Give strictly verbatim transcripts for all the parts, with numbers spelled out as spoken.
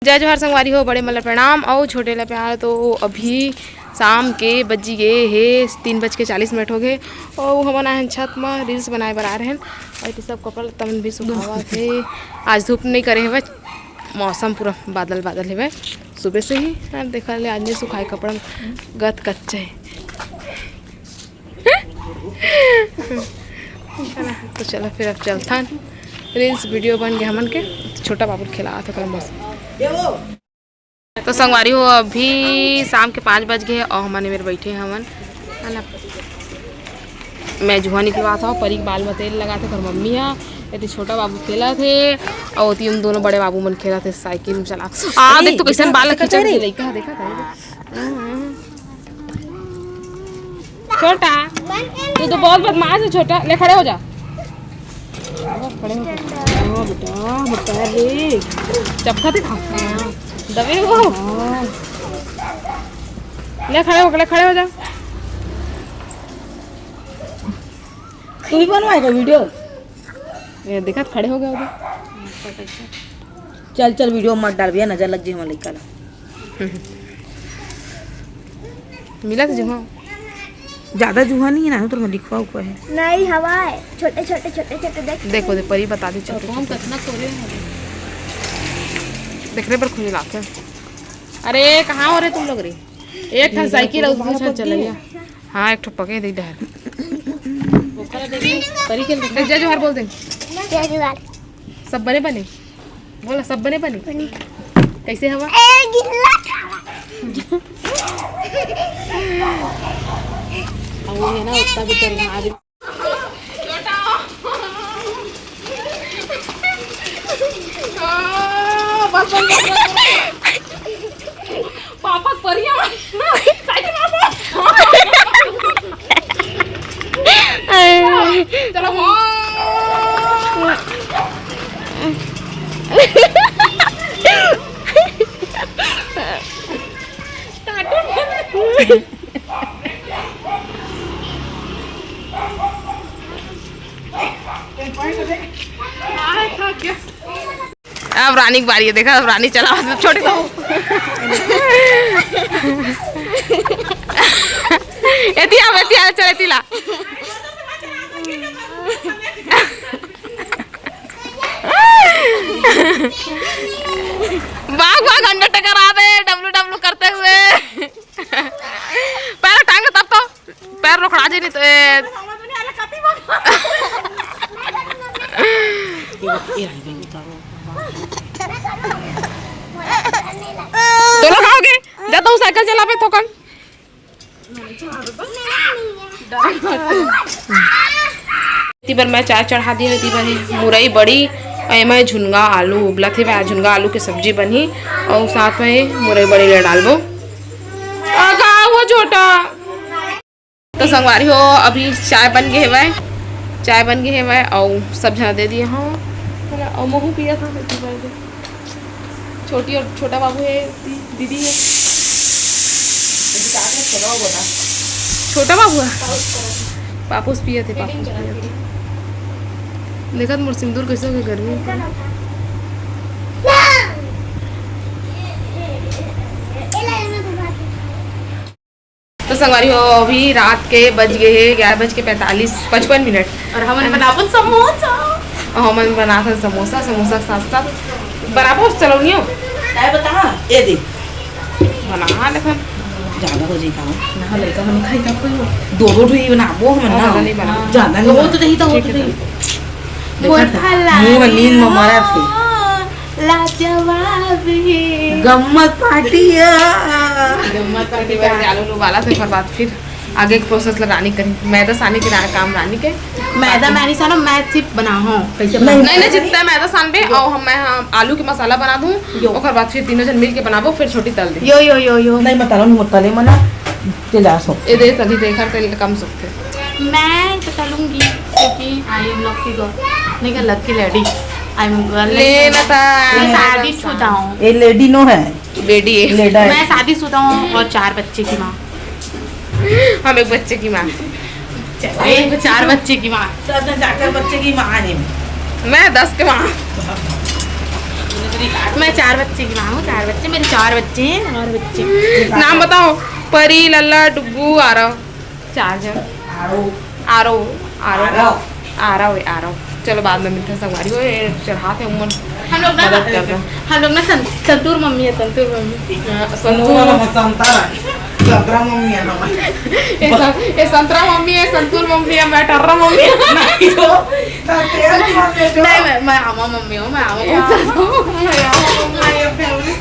जय जोहार संगवारी हो, बड़े मन ला प्रणाम अउ छोटे ला प्यार। तो अभी शाम के बजी गे हे तीन बज के चालीस मिनट हो गे, अउ हमन आए हन छत म reels बनाए बर आए रहेन। अउ एती सब कपड़ा लत्ता मन भी सुखावत हे। आज धूप नइ करे हवय, मौसम पूरा बादल बादल हवय सुबह से ही। अब देखा ले, आज नइ सुखाए कपड़ा, गत कच्चा हे। तो चलो फिर अब चलथन, reels video बन गे हमन के। छोटा बाबू खेलात हे, ओकर मस्त। तो संगवारी हो, अभी शाम के पाँच बज गे हे अउ हमन एमेर बैठे हवन, है ना। मैं जुहा निकलवात हव, परी के बाल म तेल लगात हे ओकर मम्मी ह। एती छोटा बाबू खेलत हे अउ ओती हम दोनों बड़े बाबू मन खेलत हे साइकिल म चला। आ देख तो कैसन बाल खींचत हे लइका, देखत हे। छोटा, तू तो बहुत बदमाश है छोटा। ले खड़े हो जा। खड़े हो जा। हाँ बेटा, बेटा रे। चपका दे खा। हाँ। दबे हो। हाँ। ले खड़े हो, ले खड़े हो जा। तू भी बनवाएगा video? ये देखा, खड़े हो गया उधर। चल, चल, video मत डाल भैया, नजर लग जाए हमारे लड़का ला। मिला तो जुहा। ज्यादा जुहा नहीं है ना, तो मैं लिखवा उखवा है। नहीं, हवा है। छोटे, छोटे, छोटे, छोटे, देख। देखो, दे परी बता दी, छोटे, छोटे। कतना करे हैं। देखने पर खुजलाते हैं। अरे, कहाँ हो रहे तुम लोग रे? एक ठन साइकिल और दूसरा चल गया। हाँ, एक ठो पके दे डहर। ओकरा देखी, परी के देखी। जय जोहार बोल दे। जय जोहार। सब बने बने? बोला, सब बने बने? बने। कैसे हवा? ए, गिल्ला। अब वो है ना, उतना भी करना। आज छोटा। हाँ, बस, बस, बस, बस। पापा परिया। साइकिल वापस। चलो, हाँ। अब रानी के बारी है, देखा, अब रानी चला, छोटी तो। एती आ, एती आ, चल, एती ला। बाघ, बाघ, undertaker आ रहे, W W करते हुए। पैर टांग दे तब तो, पैर रोकड़ा जे नहीं तो। ए। दोनों खाओगे? जा तो साइकिल चलाबे थोकन। एती बर मैं चाय चढ़ा दिए, एती बर मुरई बड़ी, अउ एमा झुनगा आलू उबलत हे, झुनगा आलू के सब्जी बनही, अउ साथ में मुरई बड़ी ले डालबो। आ, का हुआ छोटा? तो संगवारी हो, अभी चाय बन गे हेवय, चाय बन गे हेवय, अउ सब झन दे दिए हव, अउ महू पिया था, एती बर। छोटी और छोटा बाबू है, दी-, दीदी है। छोटा बाबू है? पापूस पिया थे, पापूस पिया थे। देखत मोर सिंदूर कैसे हो गया गर्मी में। तो संगवारी हो, अभी रात के बज गए हैं ग्यारह बज के पैंतालीस, पचपन मिनट। और हमन बनाबो समोसा। और हमन बनाथन समोसा, समोसा के साथ साथ बनाबो चलौनियो। काय बता? ए दे। बना लेथन। ज्यादा हो जाई का? ना, लइका मन खाई का कोई। दो दो ठो ही बनाबो हमन ना। ज्यादा नहीं बनाबो। ज्यादा नहीं बहुत बनाबो। रही तो ठीक बहुत है, रही। देखा था? मोर फलानी मुंह नींद में मरा थे। लाजवाब हे। गम्मत पार्टी आ। गम्मत पार्टी बर आलू उबाला थे, ओकर बाद फिर आगे के process ला रानी करी। मैदा साने के रा-, काम रानी के। मैदा मैं नहीं सानो, मैं सिर्फ बनाहूं। कैसे नहीं, बनाहूं? नहीं, नहीं, जितना मैदा सानबे, यो। और हम, मैं, हम आलू के मसाला बना दूं, यो। ओकर बाद फिर तीनों जन मिल के बनाबो, फिर छोटी तल दे। यो, यो, यो, यो। नहीं, मैं तलूं, मोर तले मना, ते जा सो। ए दे, तली दे, घर तली कम सो। मैं तो तलूंगी क्योंकि I am lucky girl। नहीं क्या, lucky lady। I am girl नहीं। ले ना ता। मैं शादीशुदा हूँ। ये lady no है। Lady है। लेडा है। मैं शादीशुदा हूँ और चार बच्चे की माँ। हम एक बच्चे की माँ। ए, चार बच्चे की माँ। तो अपने चार, चार बच्चे की माँ है। मैं दस के माँ। मैं चार बच्चे की माँ हूँ, चार बच्चे, मेरे चार बच्चे हैं, चार बच्चे। नाम बताओ। परी, लल्ला, डुग्गू, आरव। चार जन। आरो। आरो, आरो। आरव। आरव है, आरव। चलो, बाद में मिलते हैं संगवारी हो, ये चढ़ाते हैं उमन। हम लोग ना, मदद कर रहे हैं। हम लोग ना सं-, संतूर मम्मी है, संतूर मम्मी। हाँ, संतूर। संतरा। संतरा मम्मी है ना। ये सं-, ये संतरा मम्मी है, संतूर मम्मी है, मैं टर्रा मम्मी है। नहीं हो, संतरा मम्मी है जो। नहीं, मैं, मैं आमा मम्मी हूँ, मैं आमा मम्मी हूँ। हाँ, ये family।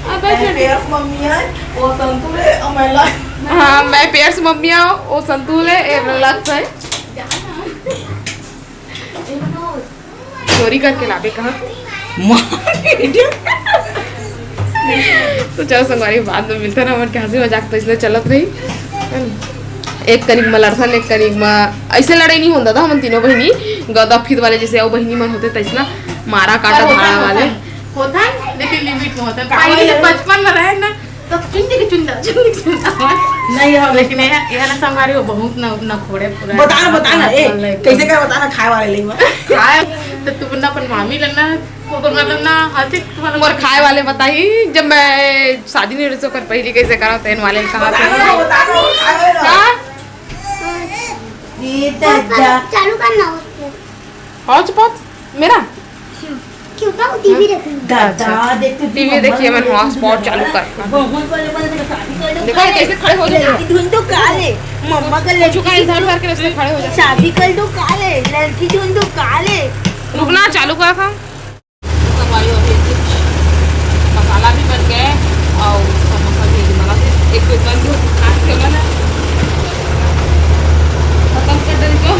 अब मैं ऐसे पेयर्स मम्मी है, वो संतूर है, और मैं लक्ष्य। हाँ, मैं पेयर्स मम्मी हूँ, वो संतूर है, ये लक्ष्य है। चोरी करके लाबे कहाँ? माँ। तो चलो संगवारी, बाद में मिलते ना, हमन के हंसी मजाक तो इसने चलत रही। एक कनिक म लड़थन, एक कनिक म ऐसे लड़ाई नहीं होता था, हमन तीनों बहिनी गदा फित वाले जैसे अउ बहिनी मन होते तैसना मारा काटा पर होथन, धाड़ा वाले। होथन, होथन, लेकिन लिमिट में होथन। का पहले बोले? बचपन में रहे ना, तो चुंदी के चुंदा, चुंदी के चुंदा। नहीं हो, लेकिन ये, ये ना संगवारी हो, बहुत ना, ना खोड़े पूरा। बता ना, बता ना, ए, बोल रहे थे। कैसे क्या बता ना, खाए वाले नहीं हुआ। खाए तो तू ना अपन मामी लगना, ओकर मतलब ना, हंसी तुम्हारा मोर खाए वाले बताही, जब मैं शादी नहीं रही, ओकर पहली कैसे करा, तेन वाले कहा बता ना, बता ना, खाए वाले। हाँ? ये तो जा। चालू करना उसको। पाँच, पाँच, मेरा? क्यों, क्यों, टीवी देखूंगी। दादा, देख तो टीवी देखिए, मैं हॉटस्पॉट चालू कर। बहुत बड़े बड़े देखो, शादी कर दो देखो, काले। कैसे खड़े हो जाते हो। लड़की ढूंढ दो काले। मम्मा का लड़की चुका इधर उधर के, इसमें खड़े हो जाते। शादी कर दो काले, लड़की ढूंढ दो काले। रुकना, चालू करा था। संगवारी, अभी कुछ मसाला भी बन गया है और समोसा भी बना के एक दो बन गया, हाथ से बना। खत्म कर दे इसको।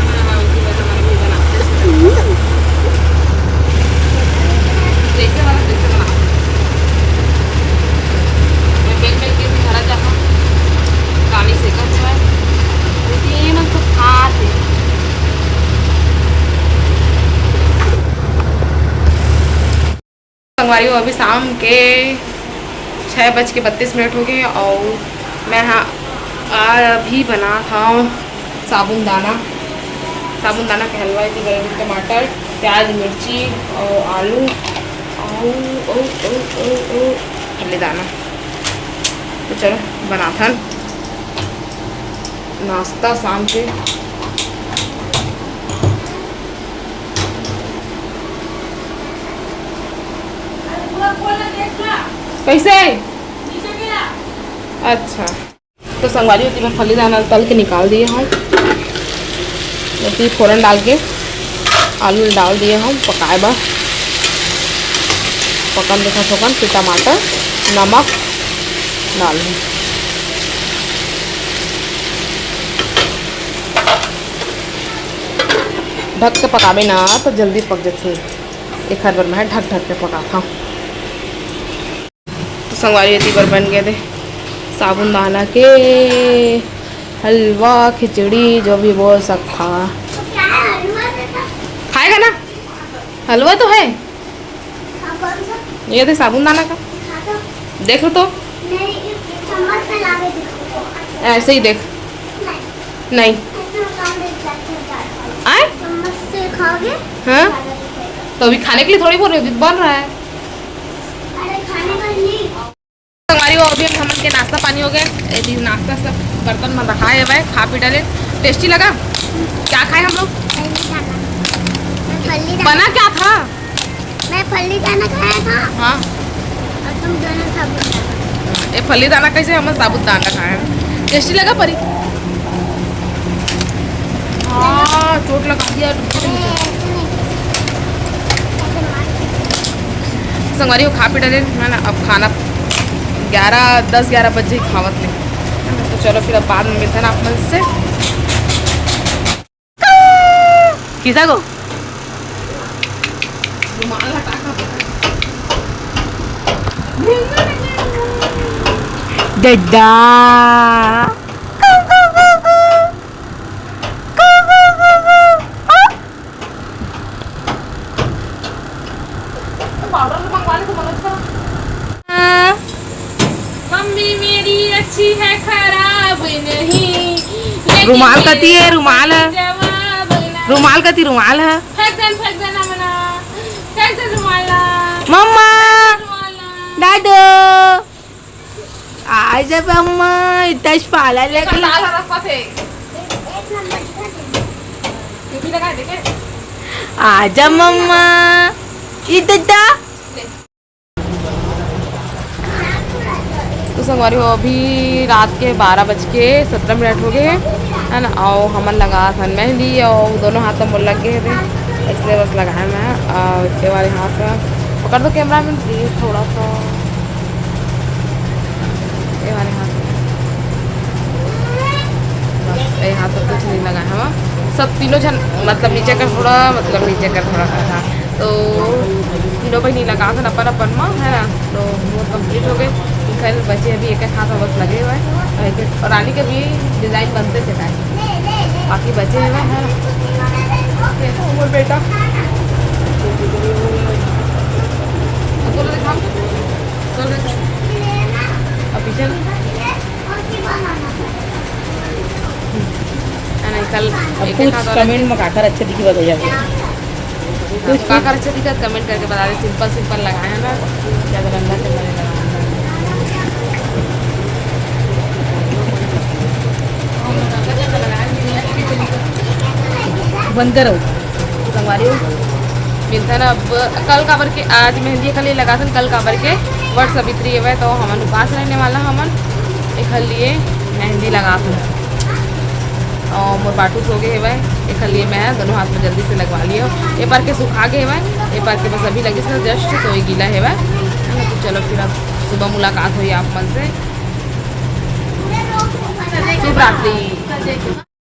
हाँ, हाँ, उसी में हमारे भी बनाते हैं। जैसे बना, तैसे बना। मैं बेल बेल के भी हरा जाता हूँ। पानी सेकत हुआ है। लेकिन ये ना तो खा थे। संगवारी हो, अभी शाम के छः बज के बत्तीस मिनट हो गए और मैं हाँ अभी बनात हव साबूदाना, साबूदाना के हलवा। इतनी बड़े टमाटर, प्याज, मिर्ची और आलू और, और, और, और, और फल्ली दाना। तो चलो बनाथन नाश्ता शाम के। कैसे? अच्छा, तो संगवारी होती मैं फली दाना तल के निकाल दिए हव। अभी फोरन डाल के आलू डाल दिए हव पकाए बर। पकन देखा थोकन, फिर टमाटर, नमक डाल दूँ। ढक के पकाबे ना तो जल्दी पक जथे, एखर बर मैं ढक ढक के पकाथव। तो संगवारी, एती बर बन गए थे साबूदाना के हलवा, खिचड़ी, जो भी बोल सकता। खाएगा ना? हलवा तो है। ये दे साबूदाना का। देख तो। ऐसे ही देख। नहीं। आए? हाँ। तो अभी खाने के लिए थोड़ी बोल रही हूँ, बन रहा है। संगवारी हो, अभी हमन के नाश्ता पानी हो गया। ये भी नाश्ता सब बर्तन में रखा है भाई, खा पी डाले। टेस्टी लगा? क्या खाए हम लोग? बना क्या था? मैं फल्ली दाना खाया था। हाँ। और तुम दोनों साबूदाना। ये फल्ली दाना कैसे, हम साबूदाना खाए हैं। टेस्टी लगा परी? हाँ, चोट लगा दिया। संगवारी हो, खा पी डाले है ना। अब खाना ग्यारह, दस ग्यारह बजे ही खावत ले। तो चलो फिर अब बाद में मिलते हैं ना आप मन से। किसा को? डड्डा। मम्मी मेरी अच्छी है, खराब नहीं। लेकिन रुमाल कती है, रुमाल है। जवाब ना। रुमाल कति रुमाल ह? फेंक देन, फेंक देन, मना। फेंक देन रुमाल ला। मम्मा। रुमाल ला। दादू। आजा मम्मा, इतना पाला लगे। लाल हरा पथे। टोपी लगा दे के। आजा मम्मा। इधर दा। तो संगवारी हो, अभी रात के बारह बज के सत्रह मिनट हो गए हे, है ना। अउ हमन लगात हन मेहंदी, अउ दोनों हाथ में मोर लग गए थे, इसलिए बस लगाए मैं। अउ ये वाले हाथ में पकड़ दो cameraman please थोड़ा सा, ये वाले हाथ में। बस ये हाथ में कुछ नहीं लगाए हम सब तीनों जन, मतलब नीचे कर थोड़ा, मतलब नीचे कर थोड़ा कर था। तो तीनों बहिनी लगात हन अपन अपन म, है ना। तो मोर complete हो गए। खैर बचे अभी एक एक हाथ बस लगे हुए हैं। और एक एक, और रानी के भी design बनते थे टाइम, बाकी बचे हुए हैं, है ना। ओके, मोर बेटा। तो बोलो दिखाओ। चल रहे हैं। अब पीछे ना। है ना, कल अब एक कुछ एक हाथ वाला comment में काकर अच्छा दिखी बताइए। हाँ, काकर अच्छा दिखा, comment करके बता दे। Simple simple लगाए हैं ना, ज़्यादा रंगा चंगा नहीं लगाए हैं। बंद करो। संगवारी हो, मिलता ना अब। कल काबर के आज मेहंदी खाली लगाथन, कल काबर के वट सावित्री हवय, तो हमन उपास रहने वाला हमन। एखर लिए मेहंदी लगाथन। और मोर बाटू सो गए हेवय, एखर लिए मैं दोनों हाथ में जल्दी से लगवा लियो। ये पर के सुखा गए हेवय, ये पर के बस अभी लगिस ना, just तो ये गीला हेवय, है ना। तो चलो फिर अब सुबह मुलाकात होई आप मन से। शुभ रात्रि।